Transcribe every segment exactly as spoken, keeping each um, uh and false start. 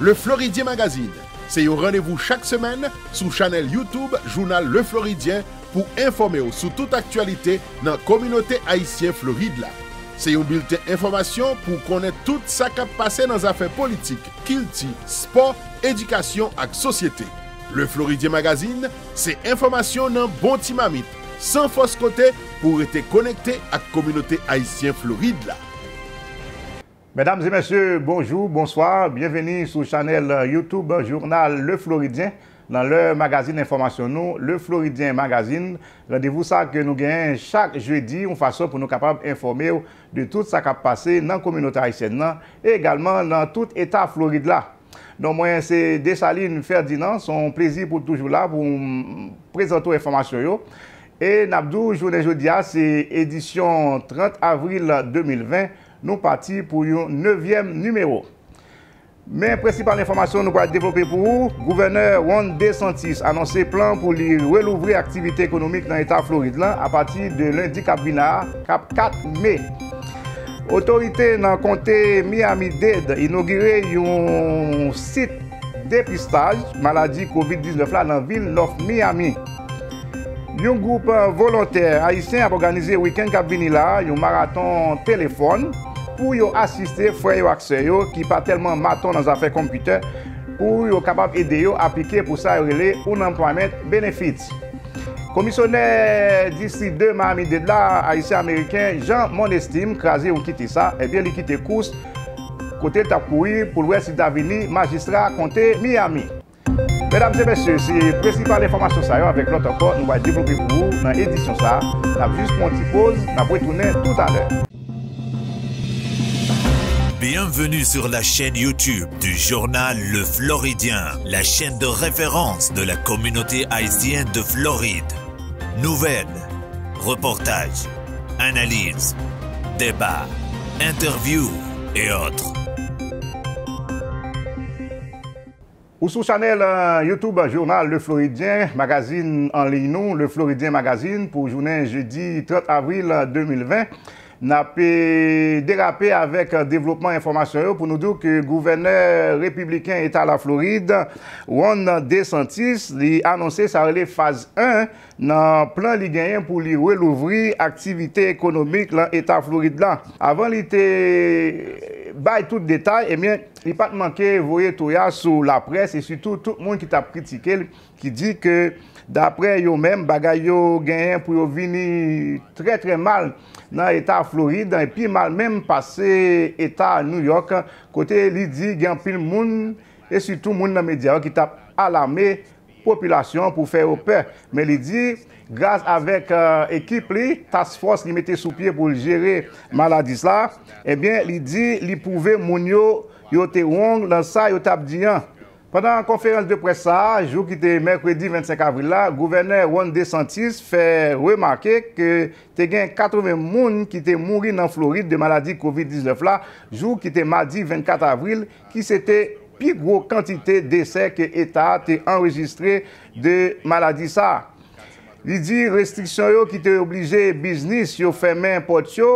Le Floridien Magazine, se yon randevou chak semèn sou chanèl YouTube Jounal Le Floridien pou enfòme w sou tout aktyalite nan kominote ayisyen Florid la. Se yon bilten enfòmasyon pou w konnen tout sa k ap pase nan zafè politik, kilti, spò, edikasyon ak sosyete. Le Floridien Magazine, se enfòmasyon nan bon ti mamit, san fòs kote, pou w rete konekte ak kominote ayisyen Florid la. Medam e mesye, bonjou, bonswa, byenveni sou chanèl YouTube Jounal Le Floridien, nan lè magazin enfòmasyon nou, Le Floridien Magazine. Randevou sa ke nou genyen chak jedi, yon fason pou nou kapab enfòme w de tout sa k ap pase nan kominote ayisyèn nan, e egalman nan tout eta Florid la. Non mwen se Desalin Ferdinand, se yon plezi pou toujou la pou m prezante w enfòmasyon yo. E n ap di w, jounen jodi a, se edisyon trant avril de mil ven, nou pati pou yon nevyèm nimewo. Men prensipal enfòmasyon nou pral devlope pou ou, Gouvènè Ron DeSantis anonse plan pou li relouvri aktivite ekonomik nan eta Florid lan apati de lendi k ap vin la a, k ap kat me. Otorite nan konte Miami-Dade inogire yon sit depistaj maladi kovid diznèf la nan vil North Miami. Yon gwoup volontè ayisyen ap òganize wikenn k ap vini la a yon maraton telefòn pou yo asiste frè yo ak sè yo ki pa tèlman maton nan zafè konpitè, pou yo kapab ede yo aplike pou sa yo rele Unemployment Benefits. Komisyonè distri de Miami-Dade la, ayisyen-ameriken Jean Monestime, kraze yon kite sa, ebyen li kite kous kote l t ap kouri pou l wè si l ta vini majistra konte Miami. Medam e mesye, se prensipal enfòmasyon sa yo avèk lòt ankò nou pral devlope pou ou nan edisyon sa a. N ap jis pran yon ti poz, n ap retounen toutalè. Bienvenue sur la chaîne YouTube du journal Le Floridien, la chaîne de référence de la communauté haïtienne de Floride. Nouvelles, reportages, analyses, débats, interviews et autres. Ou sou chanèl YouTube Jounal Le Floridien, magazin an liy nou, Le Floridien Magazine, pou jounen jedi trant avril de mil ven. N ap derape avèk devlopman enfòmasyon yo pou nou di w ke gouvènè repibliken eta Laflorid, Ron DeSantis, li anonse sa rele faz en nan plan li genyen pou li relouvri aktivite ekonomik lan eta Florid la. Avan li te bay tout detay, ebyen, li pa t manke voye touya sou laprès e sitou tout moun ki t ap kritike l, ki di ke, daprè yo menm, bagay yo genyen pou yo vini trè, trè mal nan eta Florid, e pi mal menm pase eta New York, kote li di gen anpil moun, e sitou moun nan medya yo, ki t ap alame popilasyon an pou fè yo pè. Men li di, gras avèk, e, ekip li, task force li mete sou pye pou l jere maladi sa, ebyen, li di, li pwouve moun yo, yo te wrong nan sa yo t ap di an. Pandan konferans de près sa a, jou ki te mèkredi vennsenk avril la, gouvènè Ron DeSantis fè remake ke te gen katreven moun ki te mouri nan Florid de maladi kovid diznèf la, jou ki te madi vennkat avril, ki se te pi gwo kantite desè ke eta a te anrejistre de maladi sa a. Li di restriksyon yo ki te oblije biznis yo fèmen pòt yo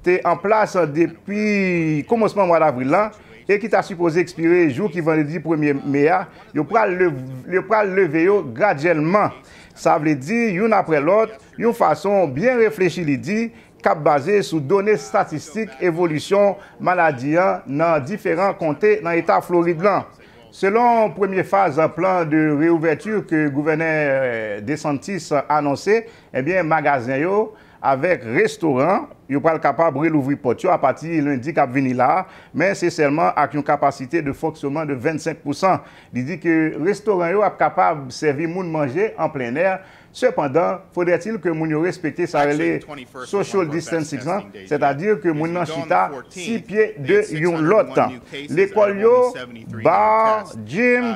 te an plas depi kòmansman mwa davril lan e ki ta sipoze ekspire jou ki vandredi premye me a, yo pral lev-, yo pral leve yo gradyèlman. Sa vle di, youn aprè lòt, yon fason byen reflechi, li di, k ap baze sou done estatistik evolisyon maladi an nan diferan konte nan eta Florid lan. Selon premye faz plan de reouvèti ke gouvènè DeSantis anonse, ebyen, magazen yo avèk restoran yo pral kapab relouvri pòt yo apati lendi k ap vini la a, men se sèlman ak yon kapasite de fonksyonman de vennsenk pousan. Li di ke restoran yo ap kapab sèvi moun manje an plennè. Sepandan, faudrait-il ke moun yo respekte sa rele social distancing lan, sètadi ke moun nan chita sis pye de yon lòt. Lekòl yo, bar, gym,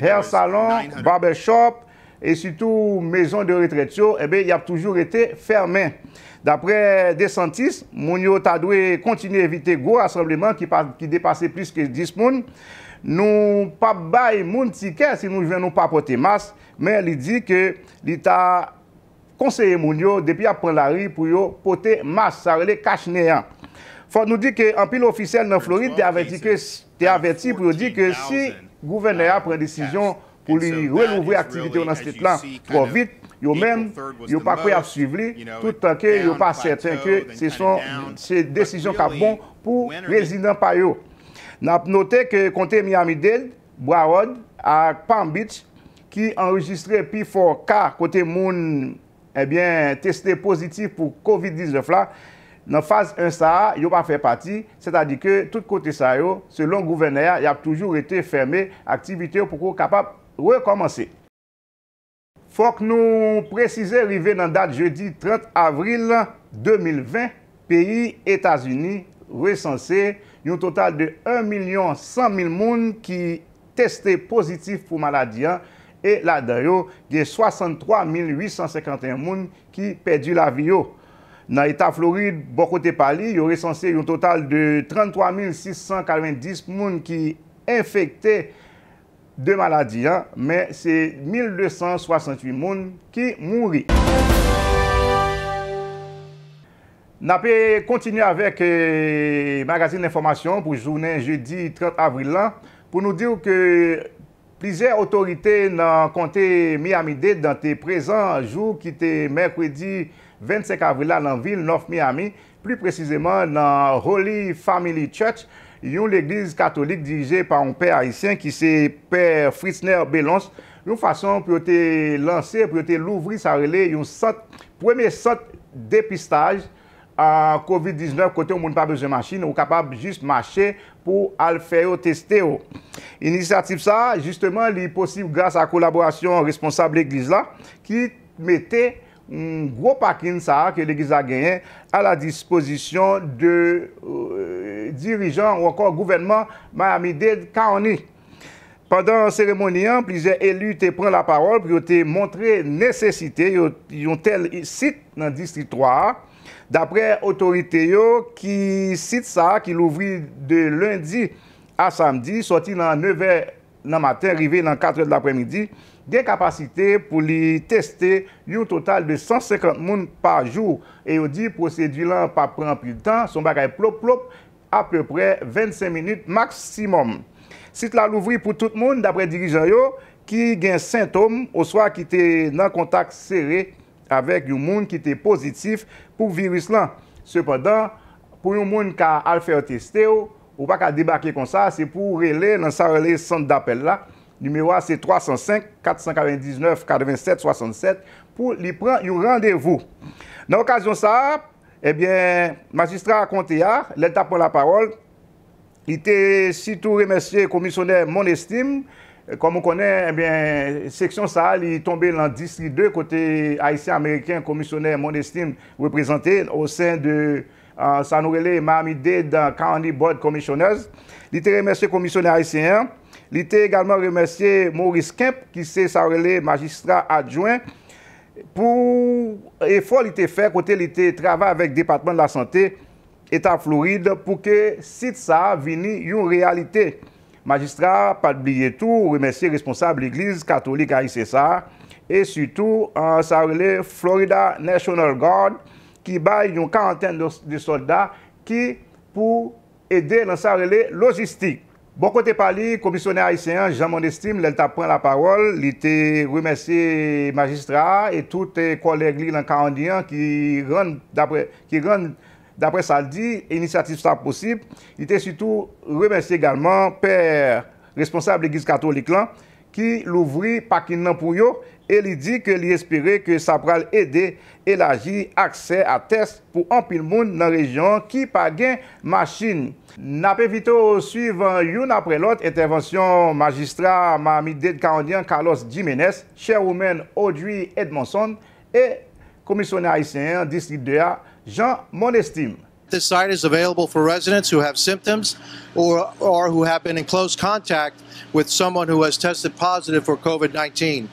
hair salon, barbershop, e sitou maison de retraite yo, enben, y ap toujou rete fèmen. Daprè DeSantis, moun yo ta dwe kontinye evite gwo rasanbleman ki pa, ki depase plis ke dis moun. Nou p ap bay moun tikè si nou jwenn ou pa pote mas, men li di ke li ta konseye moun yo, depi y ap pran lari, pou yo pote mas, sa rele kach ne an. Fòk nou di ke anpil ofisyèl nan Florid te avèti ke s-, te avèti pou yo di ke si gouvènè a pran desizyon pou li relouvri aktivite yo nan state la twò vit, yo menm, yo pa kwè y ap swiv li, toutan ke yo pa sèten ke se son, se desizyon k ap bon pou rezidan pa yo. N ap note ke konte Miami-Dade, Broward ak Palm Beach, ki anrejistre pi fò ka kote moun, ebyen, teste pozitif pou kovid diznèf la, nan faz en sa a, yo pa fè pati, sètadi ke tout kote sa yo, selon gouvènè a, y ap toujou rete fèmen, aktivite yo poko kapab rekòmanse. Fòk nou presize, rive nan dat jedi trant avril de mil ven, peyi Etazini resanse yon total de en milyon san mil moun ki teste pozitif pou maladi an, e ladan yo, gen swasanntwa mil uit san senkanteyen moun ki pèdi lavi yo. Nan eta Florid, bò kote pa li, yo resanse yon total de tranntwa mil sis san katrevendis moun ki enfekte de maladi an, men se mil de san swasantuit moun ki mouri. N ape kontinye avèk, eh, magazin enfòmasyon pou jounen jedi trant avril la, pou nou di w ke plizyè otorite nan konte Miami-Dade te prezan jou ki te mèkredi vennsenk avril la nan vil North Miami, pli presizeman nan Holy Family Church, yon legliz katolik dirije pa yon pè ayisyen ki se Pè Fritzner Belonce, yon fason pou yo te lanse, pou yo te louvri sa rele yon sant, premye sant depistaj a kovid diznèf, kote yon moun pa bezwen machin, ou kapab jis mache pou al fè yo teste w. Inisyativ sa a, jisteman, li posib gras a kolaborasyon responsab legliz la, ki mete, mm, gwo pakin sa a ke legliz la genyen a la dispozisyon de, euh, dirijan ou ankò gouvènman Miami-Dade County. Pandan seremoni an, plizyè eli te pran lapawòl pou yo te montre nesesite yo, yon tèl sit nan Distri twa a. Daprè otorite yo, ki sit sa a ki louvri de lendi a samdi, sòti nan nevè nan maten rive nan katrè d laprèmidi, gen kapasite pou li teste yon total de san senkant moun pa jou. E yo di pwosedi lan p ap pran anpil tan, se yon bagay plop plop, apeprè vennsenk minit maksimòm. Sit la louvri pou tout moun, daprè dirijan yo, ki gen sentòm oswa ki te nan kontak sere avèk yon moun ki te pozitif pou viris lan. Sepandan, pou yon moun ka al fè yo teste w, ou pa ka debake konsa, se pou w rele nan sa yo rele sant dapèl la. Nimewo a se twa san senk, kat san katrevendiznèf, katrevennsèt, swasannsèt, pou li pran yon randevou. Nan okazyon sa a, ebyen, majistra konte a, lè l t ap pran lapawòl, li te sitou remèsye komisyonè Monestim. Kòm ou konnen, ebyen, seksyon sa a, li tonbe nan distri de, kote Ayisyen Ameriken komisyonè Monestim reprezante o sen de, ah, sa nou rele Miami-Dade County Board Commissioners. Li te remèsye komisyonè ayisyen an. Li te egalman remèsye Maurice Kemp, ki se sa yo rele majistra adjwen, pou efò li te fè kote li te travay avèk Depatman Lasante Eta Florid pou ke sit sa a vini yon reyalite. Majistra a pa t bliye tou remèsye responsab legliz katolik ayisyen sa a, e sitou, ah, sa yo rele Florida National Guard, ki bay yon karantèn de, de sòlda ki pou ede nan sa yo rele lojistik. Bò kote pa li, komisyonè ayisyen an, Jean Monestim, lè l t ap pran lapawòl, li te remèsye majistra a e tout, eh, kòlèg li nan Kawandi an ki rann, daprè, ki rann, daprè sa l di, inisyativ sa posib. Li te sitou remèsye egalman pè responsab legliz katolik lan, ki louvri pakin nan pou yo, e li di ke li espere ke sa pral ede elaji aksè a tès pou anpil moun nan rejyon an ki pa gen machin. N ap envite w swiv youn apre lòt entèvansyon majistra Miami-Dade County an, Carlos Jimenez, Chairwoman Audrey Edmondson e komisyonè ayisyen an distri de a, Jean Monestim. This site is available for residents who have symptoms or, or who have been in close contact with someone who has tested positive for COVID nineteen.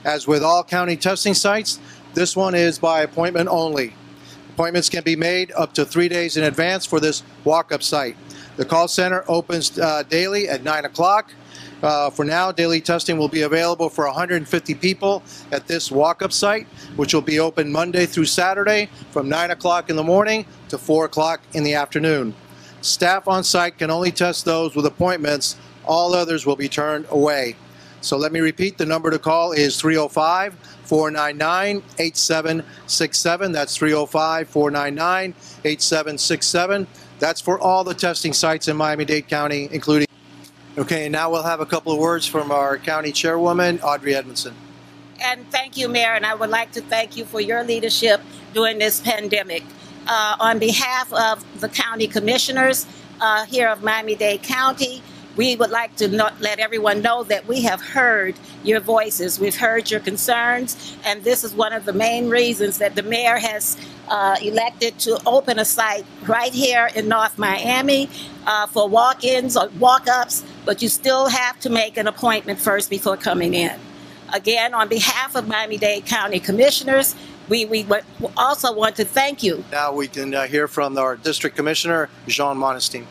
As with all county testing sites, this one is by appointment only. Appointments can be made up to three days in advance for this walk up site. The call center opens uh, daily at nine o'clock. Uh, for now, daily testing will be available for one hundred fifty people at this walk up site, which will be open Monday through Saturday from nine o'clock in the morning to four o'clock in the afternoon. Staff on site can only test those with appointments. All others will be turned away. So let me repeat, the number to call is three oh five, four nine nine, eight seven six seven. That's three oh five, four nine nine, eight seven six seven. That's for all the testing sites in Miami-Dade County, including. Okay, and now we'll have a couple of words from our county chairwoman, Audrey Edmondson. And thank you, Mayor, and I would like to thank you for your leadership during this pandemic. Uh, on behalf of the county commissioners, uh, here of Miami-Dade County, we would like to know, let everyone know that we have heard your voices. We've heard your concerns, and this is one of the main reasons that the mayor has, uh, elected to open a site right here in North Miami, uh, for walk-ins or walk-ups, but you still have to make an appointment first before coming in. Again, on behalf of Miami-Dade County Commissioners, we, we wa- also want to thank you. Now we can, uh, hear from our District Commissioner, Jean Monistin.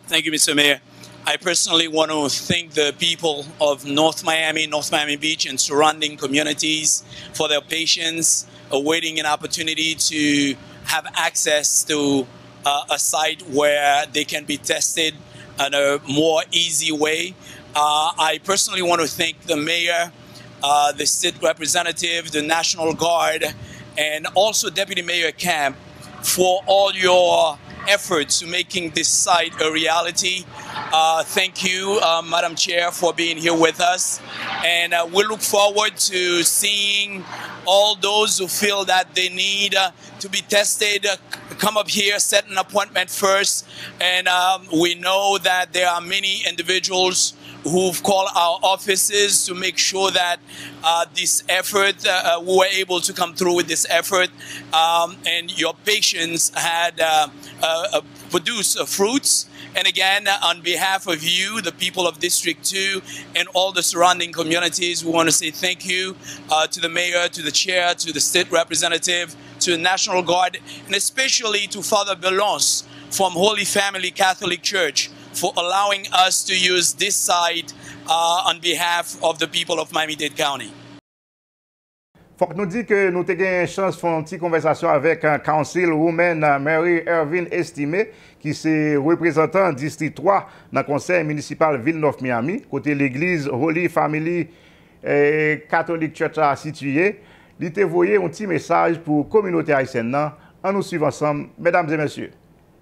Thank you, Mister Mayor. I personally want to thank the people of North Miami, North Miami Beach, and surrounding communities for their patience, awaiting an opportunity to have access to, uh, a site where they can be tested in a more easy way. Uh, I personally want to thank the mayor, uh, the state representative, the National Guard, and also Deputy Mayor Kemp for all your efforts to making this site a reality. Uh, thank you, uh, Madam Chair, for being here with us. And, uh, we look forward to seeing all those who feel that they need, uh, to be tested, uh, come up here, set an appointment first. And, um, we know that there are many individuals who've called our offices to make sure that, uh, this effort, uh, uh, we were able to come through with this effort. Um, and your patience had, uh, uh, uh, produced, uh, fruits. And again, uh, on behalf of you, the people of District two, and all the surrounding communities, we want to say thank you, uh, to the mayor, to the chair, to the state representative, to the National Guard, and especially to Father Belonce from Holy Family Catholic Church for allowing us to use this site, uh, on behalf of the people of Miami-Dade County. Fòk nou di ke nou te gen chans fè yon ti konvèsasyon avèk, eh, Councilwoman, eh, Mary Ervin Estimé, ki se reprezantan Distri twa nan Konsèy Minisipal Vil North Miami, kote legliz Holy Family, eh, Catholic Church la sitiye. Li te voye yon ti mesaj pou kominote ayisyèn nan. Ann nou swiv ansanm, medam e mesye.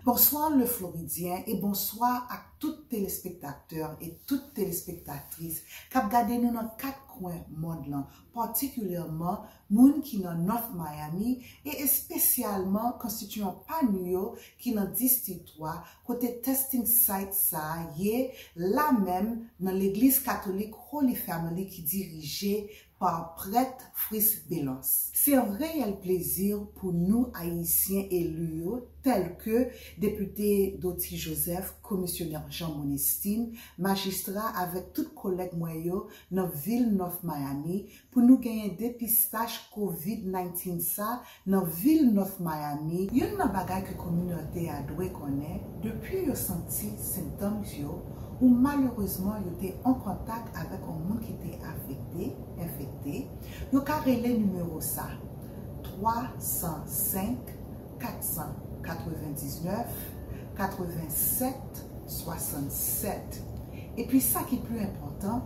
Bonsoir le Floridien e bonswa ak tout telespektatè e tout telespektatris k ap gade nou nan kat kwen mond lan, patikilyèman moun ki nan North Miami e espesyalman konstitiyan pa nou yo ki nan Distri twa, kote testing site sa a ye, la menm nan legliz katolik Holy Family ki dirije pa prèt Fritz Belance. Se yon reyèl plezi pou nou Ayisyen eli yo, tèlke Depite Dottie Joseph, Komisyonè Jean Monestin, majistra avèk tout kolèg mwen yo nan vil North Miami, pou nou genyen depistaj kovid diznèf sa nan vil North Miami. Youn nan bagay ke kominote a dwe konnen, depi yo santi sentòm yo, ou malerezman yo te an kontak avèk yon moun ki te afekte, enfekte, yo ka rele nimewo sa, twa san senk, kat san katrevendiznèf, katrevennsèt, swasannsèt. Epi sa ki pi enpòtan,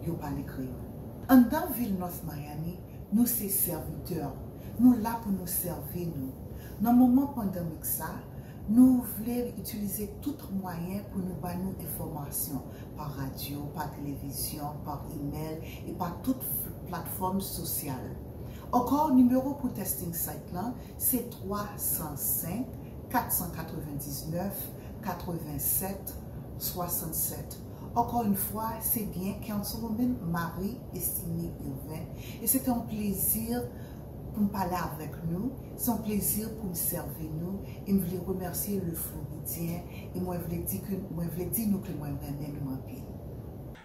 yo pale kreyòl. Anndan vil North Miami, nou se sèvitè. Nou la pou nou sèvi nou. Nan moman pandemik sa, nou vle itilize tout mwayen pou nou ba nou enfòmasyon pa radyo, pa televizyon, pa imèl e pa tout f- platfòm sosyal. Ankò, nimewo pou testing site lan se twa san senk, kat san katrevendiznèf, katrevennsèt, swasannsèt. Ankò yon fwa, se byen Councilwoman Marie Estimé Irvin, e se te yon plezi pou m pale avèk nou, se yon plezi pou m sèvi nou, e m vle remèsye le Floridien, e mwen vle di ke, mwen vle di nou ke mwen renmen nou anpil.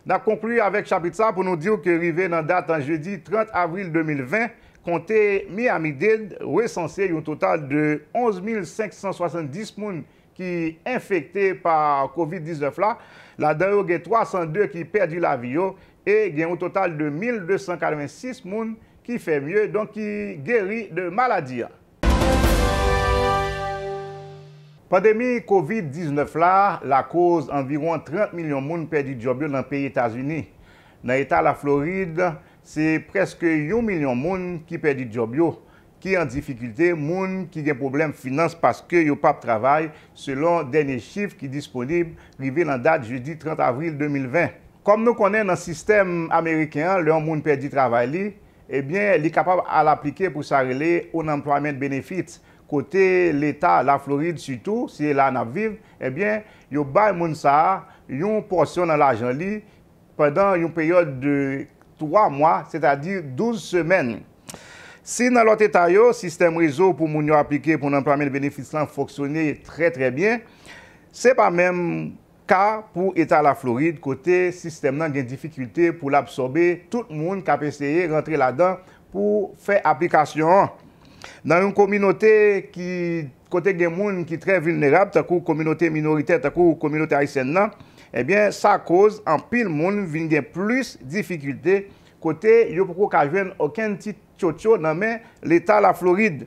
N ap konkli avèk chapit sa pou nou di w ke rive nan dat jedi trant avril de mil ven, konte Miami-Dade resanse yon total de onz mil senk san swasanndis moun ki enfekte pa kovid diznèf la. Ladan yo, gen twa san de ki pèdi lavi yo e gen yon total de mil de san katrevensis moun ki fè mye, donk ki geri de maladi a. Pandemi kovid diznèf la lakoz anviwon trant milyon moun pèdi djòb yo nan peyi Etazini. Nan eta Laflorid, se prèske yon milyon moun ki pèdi djòb yo, ki an difikilte, moun ki gen pwoblèm finans paske yo p ap travay, selon dènye chif ki disponib rive nan dat jedi trant avril de mil ven. Kòm nou konnen nan sistèm ameriken an, lè yon moun pèdi travay li, ebyen, li kapab al aplike pou sa rele unemployment benefits, kote Leta Laflorid sitou, se la n ap viv, ebyen, yo bay moun sa a yon pòsyon nan lajan li pandan yon peryòd de twa mwa, sètadi douz semèn. Si nan lòt eta yo, sistèm rezo pou moun yo aplike pou unemployment benefits lan fonksyone trè, trè byen, se pa menm ka pou eta Laflorid, kote sistèm nan gen difikilte pou l absòbe tout moun k ap eseye rantre ladan pou fè aplikasyon an. Nan yon kominote ki, kote gen moun ki trè vilnerab, tankou kominote minoritè, tankou kominote ayisyèn nan, ebyen, sa koz anpil moun vin gen plis difikilte, kote yo poko ka jwenn okenn ti tchotcho nan men Leta Laflorid.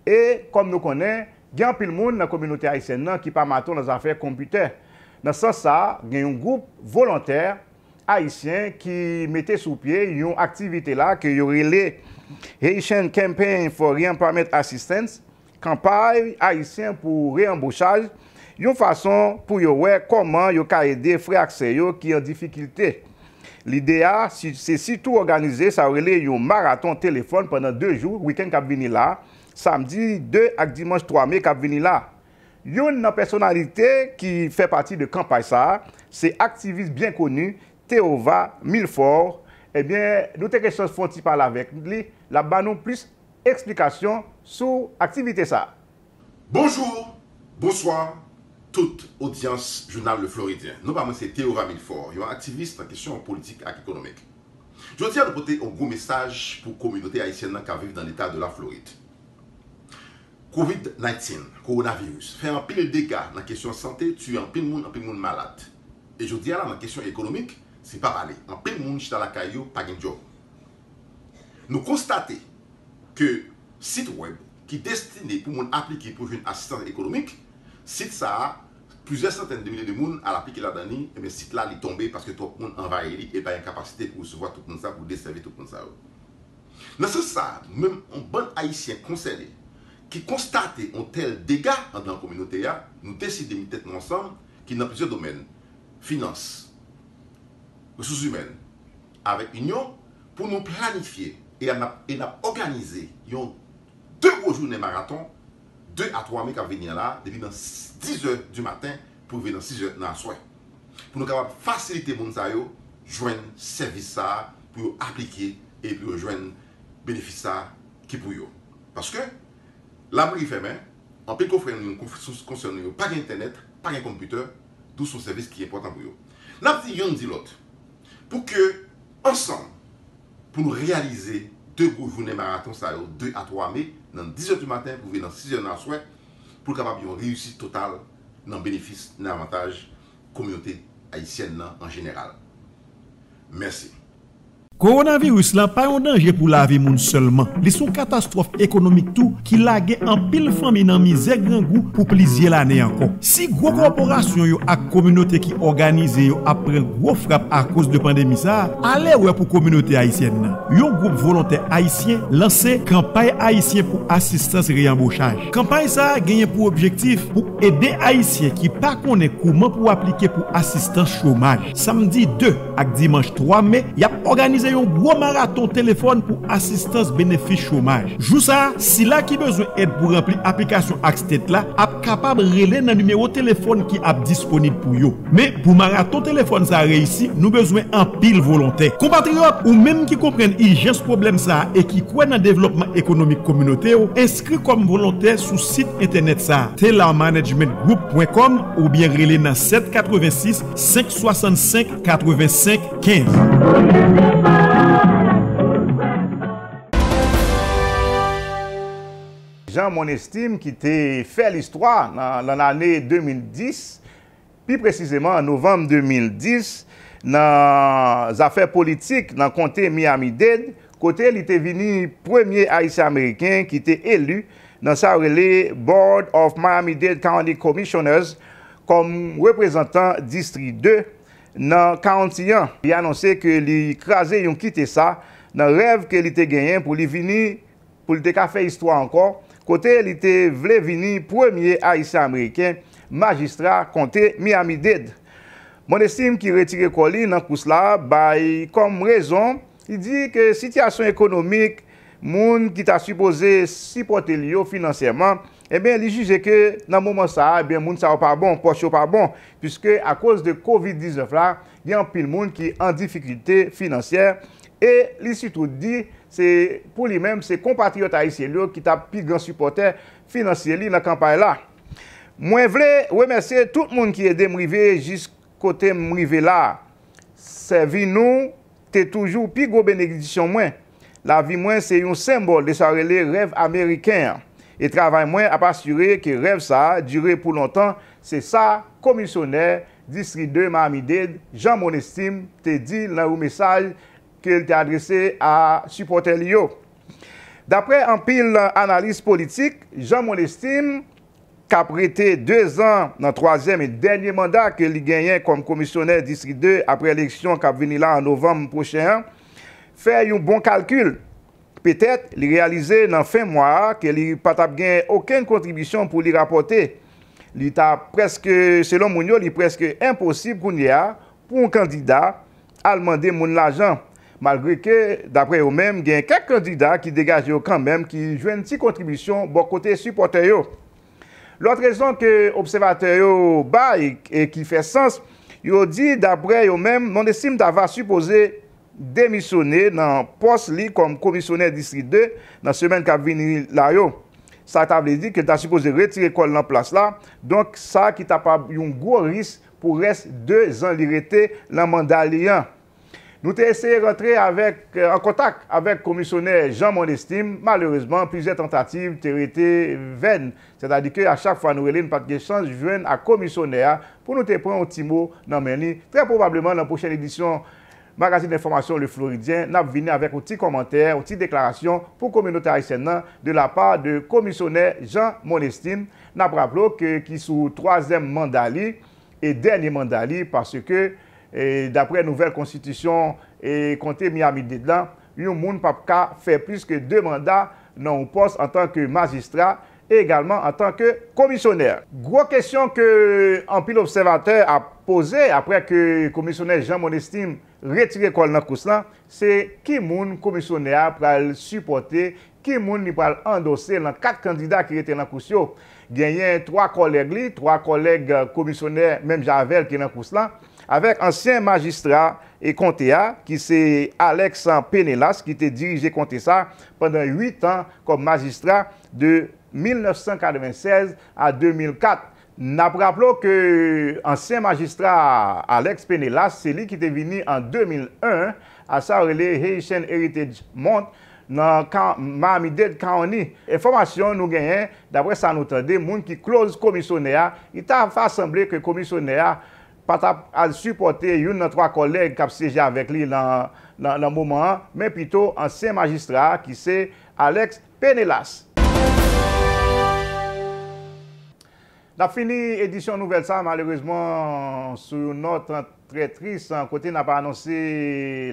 E, kòm nou konnen, gen anpil moun nan kominote ayisyèn nan ki pa maton nan zafè konpitè. Nan sans sa a, gen yon gwoup volontè ayisyen ki mete sou pye yon aktivite la ke yo rele Haitian Campaign for Reemployment Assistance, kanpay ayisyen pou reanbochaj, yon fason pou yo wè kòman yo ka ede frè ak sè yo ki an difikilte. Lide a, si, se sitou òganize sa yo rele yon maraton telefòn pandan de jou, wikenn k ap vini la, samdi de ak dimanch twa me k ap vini la. Youn nan pèsonalite ki fè pati de kanpay sa a, se aktivis byen koni, Theova Milfort. Ebyen, nou te gen chans fè yon ti pale avèk li, l ap ba nou plis eksplikasyon sou aktivite sa a. Bonjou, bonswa, tout odyans Jounal Le Floridien. Non pa mwen se Theova Milfort, yon aktivis nan kesyon politik ak ekonomik. Jodi a, nou pote yon gwo mesaj pou kominote ayisyèn nan k ap viv nan leta de Laflorid. Kovid diznèf, kowonaviris, fè anpil dega nan kesyon sante, tiye anpil moun, anpil moun malad. E jodi a la, nan kesyon ekonomik, se pa pale. Anpil moun chita lakay yo, pa gen djòb. Nou konstate ke sit wèb ki destine pou moun aplike pou jwenn asistans ekonomik, sit sa a, plizyè santèn de milye de moun al aplike ladan li, ebyen sit la li tonbe paske twòp moun anvayi li e pa gen kapasite pou resevwa tout moun sa, pou desèvi tout moun sa yo. Nan sans sa, nou menm yon bann Ayisyen konsène ki konstate yon tèl dega anndan kominote a, nou deside met tèt nou ansanm ki nan plizyè domèn, finans, resous imèn, avèk inyon, pou nou planifye e n ap, e n ap òganize yon de gwo jounen maraton, de a twa me k ap vini an la, depi nan diz è di maten pou rive nan sis è nan aswè. Pou nou kapab fasilite moun sa yo jwenn sèvis sa a, pou yo aplike e pou yo jwenn benefis sa a ki pou yo. Paske, labri fèmen, anpil konfrè nou, konsè nou yo pa gen entènèt, pa gen konpitè, dou se yon sèvis ki enpòtan pou yo. N ap di youn di lòt, pou ke, ansanm, pou nou reyalize de gwo jounen maraton sa yo, de a twa me, nan diz è di maten pou rive nan sis è nan aswè, pou l kapab yon reyisit total nan benefis, nan avantaj kominote ayisyèn nan an jeneral. Mèsi. Kowonaviris la pa yon danje pou lavi moun sèlman. Li se yon katastwòf ekonomik tou ki lage anpil fanmi nan mizè grangou pou plizyè lane ankò. Si gwo kòporasyon yo ak kominote ki òganize yo ap pran gwo frap akoz de pandemi sa a, ale wè pou kominote ayisyèn nan. Yon gwoup volontè ayisyen lanse Kanpay Ayisyen pou Asistans Reyanbochaj. Kanpay sa a genyen pou objektif pou ede Ayisyen ki pa konnen kouman pou aplike pou asistans chomaj. Samdi de ak dimanch twa me, y ap òganize yon gwo maraton telefòn pou asistans benefis chomaj. Jou sa a, sila ki bezwen èd pou ranpli aplikasyon AxTET la ap kapab rele nan nimewo telefòn ki ap disponib pou yo. Men, pou maraton telefòn sa a reyisi, nou bezwen anpil volontè. Konpatriyòt, ou menm ki konprann ijans pwoblèm sa a e ki kwè nan devlòpman ekonomik kominote w, enskri kòm volontè sou sit entènèt sa a, Telar Management Group pwen kòm, oubyen rele nan sèt katrevensis, senk swasannsenk, katrevensenk, kenz. Jean Monestime ki te fè listwa nan, nan lane de mil dis, pi presizeman an novanm de mil dis, nan zafè politik nan konte Miami-Dade, kote li te vini premye Ayisyen Ameriken ki te eli nan sa yo rele Board of Miami-Dade County Commissioners kòm reprezantan Distri de nan county an. Li anonse ke li kraze yon kite sa nan rèv ke li te genyen pou li vini, pou li te ka fè istwa ankò, kote li te vle vini premye Ayisyen Ameriken majistra konte Miami-Dade. Monestim, ki retire kò li nan kous la, bay kòm rezon, li di ke sitiyasyon ekonomik moun ki ta sipoze sipòte li yo finansyèman, ebyen, li jije ke nan moman sa a, ebyen, moun sa yo pa bon, pòch yo pa bon, piske akoz de kovid diznèf la, gen anpil moun ki an difikilte finansyè e li sitou di se pou li menm, se konpatriyòt ayisyen li yo ki t ap pi gran sipòtè finansye li nan kanpay la. Mwen vle remèsye tout moun ki ede m rive jis kote m rive la a. Sèvi nou te toujou pi gwo benediksyon mwen. Lavi mwen se yon senbòl de sa yo rele rèv ameriken an. E travay mwen ap asire ke rèv sa a dire pou lontan, se sa Komisyonè Distri de Miami-Dade, Jean Monestim, te di nan yon mesaj ke l te adrese a sipòtè li yo. Daprè anpil analis politik, Jean Monestim, k ap rete de zan nan twazyèm e dènye manda ke li genyen kòm komisyonè Distri de apre eleksyon k ap vini la an novanm pwochen an, fè yon bon kalkil. Petèt, li reyalize nan fen mwa a ke li pa t ap gen okenn kontribisyon pou li rapòte. Li ta prèske, selon moun yo, li prèske enposib kounye a pou yon kandida al mande moun lajan, malgre ke, daprè yo menm, gen kèk kandida ki degaje yo kanmenm, ki jwenn ti kontribisyon bò kote sipòtè yo. Lòt rezon ke obsèvatè yo bay e ki fè sans, yo di, daprè yo menm, Monestim ta va sipoze demisyone nan pòs li kòm komisyonè Distri de nan semèn k ap vini la yo. Sa ta vle di ke l ta sipoze retire kò l nan plas la, donk sa ki ta pa yon gwo risk pou rès de zan li rete nan manda li an. Nou te eseye rantre avèk, an kontak avèk Komisyonè Jean Monestim. Malerezman, plizyè tantativ te rete vèn. Sètadi ke a chak fwa nou rele, nou pa t gen chans jwenn ak Komisyonè a pou nou te pran yon ti mo nan men li. Trè pwobableman, nan pwochèn edisyon Magazin Enfòmasyon Le Floridien, n ap vini avèk yon ti kòmantè, yon ti deklarasyon pou kominote ayisyèn nan, de la pa de Komisyonè Jean Monestin. N ap raple w ke ki sou twazyèm manda li e dènye manda li, paske, e, daprè nouvèl konstitisyon, e, konte Miami-Dade la, yon moun p ap ka fè plis ke de manda nan yon pòs antanke majistra e egalman antanke komisyonè. Gwo kesyon ke anpil obsèvatè ap poze apre ke komisyonè Jean Monestin retire kò l nan kous lan, se ki moun komisyonè a pral sipòte, ki moun li pral andose nan kat kandida ki rete nan kous yo. Genyen twa kòlèg li, twa kòlèg, eh, komisyonè menm jan avè l ki nan kous lan, avèk ansyen majistra e konte a, ki se Alex Penelas, ki te dirije konte sa pandan uit an kòm majistra de mil nèf san katrevennsèz a de mil kat. N ap raple w ke ansyen majistra Alex Penelas, se li ki te vini an de mil en a sa yo rele Haitian Heritage Month nan Ka-, Miami-Dade County. Enfòmasyon nou genyen, daprè sa nou tande, moun ki close komisyonè a, li ta va sanble ke komisyonè a pa t ap al sipòte youn nan twa kòlèg k ap syeje avèk li nan, nan, nan moman an, men pito ansyen majistra a ki se Alex Penelas. N ap fini edisyon nouvèl sa, malerezman, sou yon nòt trè tris, kote n ap anonse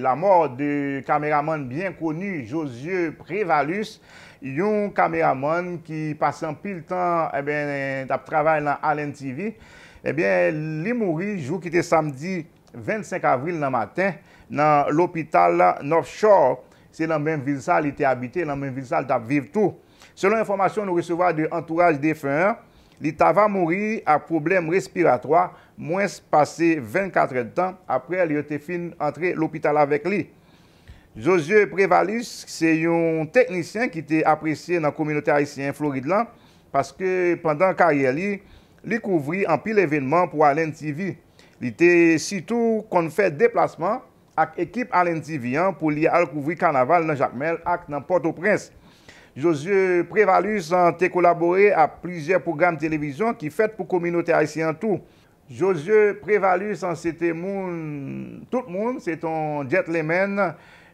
lanmò de kameramann byen koni, Josué Prévalus, yon kameramann ki pase anpil tan, eben, t ap travay nan Allen T V. Ebyen, li mouri jou ki te samdi vennsenk avril nan maten nan lopital North Shore. Se nan menm vil sa li te abite, nan menm vil sa li t ap viv tou. Selon enfòmasyon nou resevwa de antouraj defen an, li t ava mouri ak pwoblèm respiratwa mwens pase vennkatrèdtan apre yo te fin antre lopital avèk li. Josué Prévalus se yon teknisyen ki te apresye nan kominote ayisyen Florid lan, paske pandan karyè li, li kouvri anpil evènman pou Allen T V. Li te sitou konn fè deplasman ak ekip Allen T V an pou li al kouvri kanaval nan Jakmèl ak nan Pòtoprens. Josué Prévalus te kolabore ak plizyè pwogram televizyon ki fèt pou kominote ayisyen an tou. Josué Prévalus se te moun, tout moun, se te yon gentleman,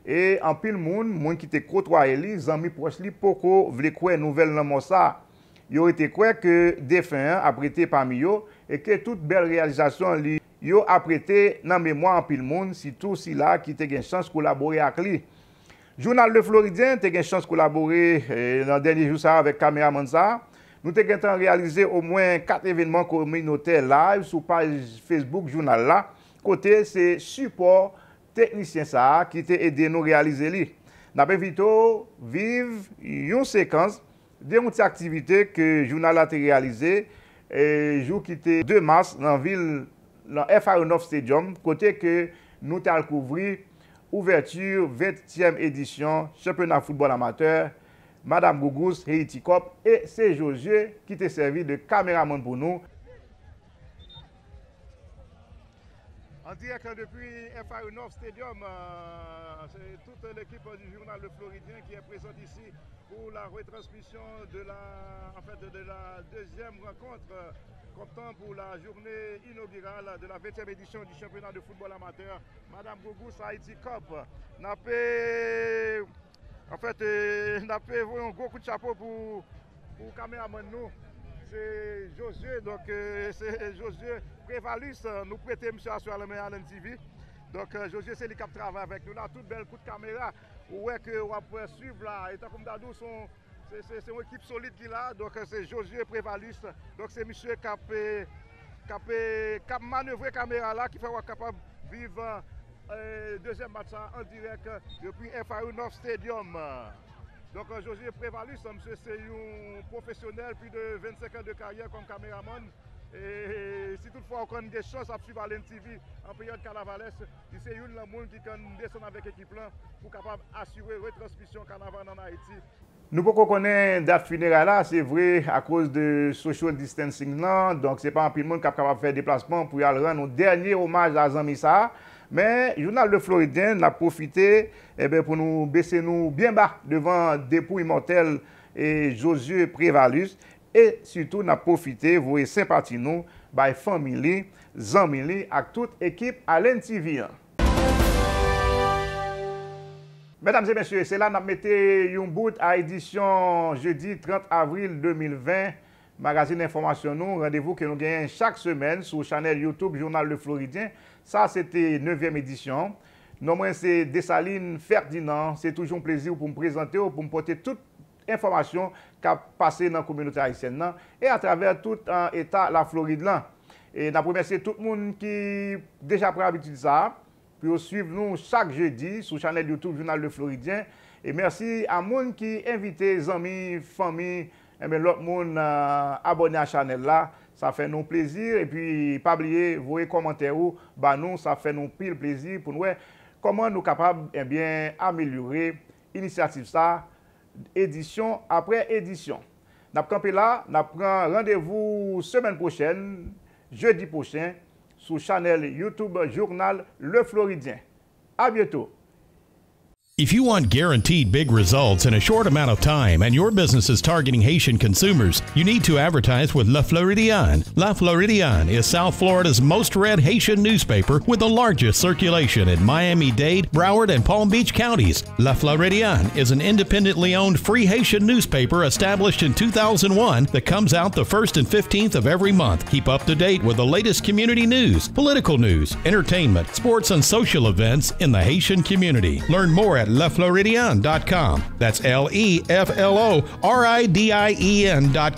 e anpil moun, moun ki te kotwaye li, zanmi pwòch li, poko vle kwè nouvèl lanmò sa a. Yo rete kwè ke defen an ap rete pami yo e ke tout bèl reyalizasyon li yo ap rete nan memwa anpil moun, sitou sila ki te gen chans kolabore ak li. Jounal Le Floridien te gen chans kolabore, eh, nan dènye jou sa a avèk kameramann sa a. Nou te gentan reyalize omwen kat evènman kominotè live sou paj Facebook jounal la, kote se sipò teknisyen sa a ki te ede nou reyalize li. N ap envite w viv yon sekans de yon ti aktivite ke jounal la te reyalize, e, jou ki te de mas nan vil, nan F R nèf Stadium, kote ke nou t al kouvri ouvèti ventyèm edisyon chanpyona foutbòl amatè, Madame Gougous Haiti Cup, e se Josué ki te sèvi de kameramann pou nou. En direct depuis F R nèf Stadium, euh, c'est toute l'équipe du journal Le Floridien qui est présente ici pour la retransmission de la, en fait, de la deuxième rencontre, euh, comptant pour la journée inaugurale de la vingtième édition du championnat de football amateur Madame Gougous Haiti Cup. N ap, euh, en fait, euh, n ap voye yon gwo kout chapo pou, pou kameramann nou. Se Josué, donk, euh, se Josué Prévalus, euh, nou prete misye aswè a nan men Allen T V. Donk, euh, Josué se li k ap travay avèk nou la. Tout bèl kout kamera ou wè ke w ap, euh, swiv la. E tankou m ta di w, se yon, se, se, se yon ekip solid ki la. Donk, euh, se Josué Prévalus. Donk, se misye k ap, euh, k ap, euh, k ap manevre kamera la, ki fè w ap kapab viv, euh, dezyèm match sa an dirèk depi F R nèf Stadium. Donk, euh, Josué Prévalus, misye se yon pwofesyonèl, plis de vennsenk an de karyè kòm kameramann. E si toutfwa ou konn gen chans ap swiv Allen T V an peryòd kanavalès, li se youn nan moun ki konn desann avèk ekip lan pou kapab asire retransmisyon kanaval ann Ayiti. Nou poko konnen dat fineray la, se vre, akoz de social distancing nan, donk se pa anpil moun k ap kapab fè deplasman pou y al rann yon dènye omaj a zanmi sa a. Men, jounal Le Floridien, n ap pwofite, enben, pou nou bese nou byen ba devan depouy mòtèl e Josué Prévalus, e sitou n ap pwofite voye senpati nou bay fanmi li, zanmi li ak tout ekip Allen T V an. Medam e mesye, se la n ap mete yon bout a edisyon jedi trant avril de mil ven, magazin enfòmasyon nou, randevou ke nou genyen chak semèn sou chanèl YouTube Jounal Le Floridien. Sa se te nevyèm edisyon. Non mwen se Desalin Ferdinand. Se toujou yon plezi pou m prezante w, pou m pote tout enfòmasyon k ap pase nan kominote ayisyèn nan e atravè tout, eh, eta Laflorid lan. E n ap remèsye tout moun ki deja pran abitid sa a, pou yo swiv nou chak jedi sou chanèl YouTube Jounal Le Floridien. E mèsi a moun ki envite zanmi, fanmi, enben, lòt moun, eh, abòne a chanèl la. Sa fè nou plezi. Epi, pa bliye voye kòmantè ou ba nou. Sa fè nou pil plezi pou n wè kòman nou kapab, enben, amelyore inisyativ sa a, edisyon apre edisyon. N ap kanpe la, n ap pran randevou semèn pwochèn, jedi pwochen, sou chanèl YouTube Jounal Le Floridien. A byento! If you want guaranteed big results in a short amount of time and your business is targeting Haitian consumers, you need to advertise with La Floridienne. La Floridienne is South Florida's most read Haitian newspaper with the largest circulation in Miami-Dade, Broward, and Palm Beach counties. La Floridienne is an independently owned free Haitian newspaper established in two thousand one that comes out the first and fifteenth of every month. Keep up to date with the latest community news, political news, entertainment, sports, and social events in the Haitian community. Learn more at lefloridien dot com. That's L E F L O R I D I E N dot